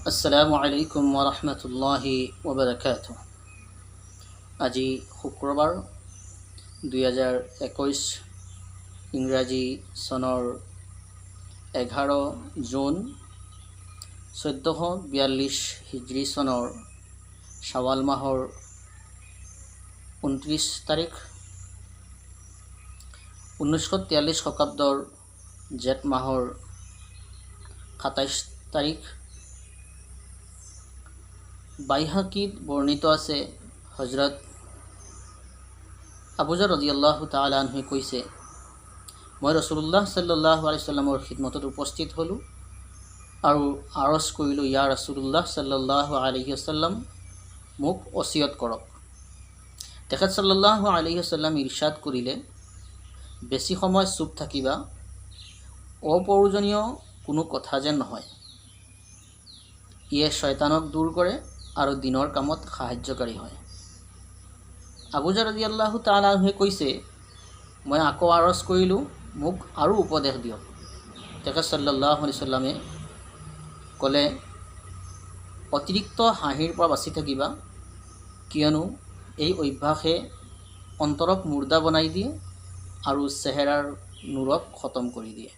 আসসালামু আলাইকুম ওৰহমতুল্লাহি ওবৰাকাতুহ। আজি শুক্ৰবাৰ, 2021 ইংৰাজী চনৰ 11 জুন, 1442 হিজৰী চনৰ শ্বাৱাল মাহৰ 29 তাৰিখ, 1943 শকাব্দৰ জেঠ মাহৰ 27 তাৰিখ। বাইহাকীত বৰ্ণিত আছে, হজৰত আবুজাৰ ৰজিয়াল্লাহ তাআলা আনহুৱে কৈছে, মই ৰচুলুল্লাহ সাল্লাহ আলি সাল্লামৰ খিদমতত উপস্থিত হ'লোঁ আৰু আৰজ কৰিলোঁ, ইয়া ৰচুলুল্লাহ সাল্লাহ আলহি আছাল্লাম, মোক অচিয়ত কৰক। তেখেত সাল্লাহ আলহি আছাল্লাম ইৰশাদ কৰিলে, বেছি সময় চুপ থাকিবা, অপ্ৰয়োজনীয় কোনো কথা যেন নহয়। ইয়ে শয়তানক দূৰ কৰে আৰু দ্বীনৰ কামত সাহায্যকাৰী হয়। আবুজাৰ ৰাজি আল্লাহ তালাহে কৈছে, মই আকৌ আৰজ কৰিলোঁ, মোক আৰু উপদেশ দিয়ক। তেখেত সাল্লাহ আলি সাল্লামে ক'লে, অতিৰিক্ত হাঁহিৰ পৰা বাচি থাকিবা, কিয়নো এই অভ্যাসে অন্তৰক মুৰ্দা বনাই দিয়ে আৰু চেহেৰাৰ নূৰক খতম কৰি দিয়ে।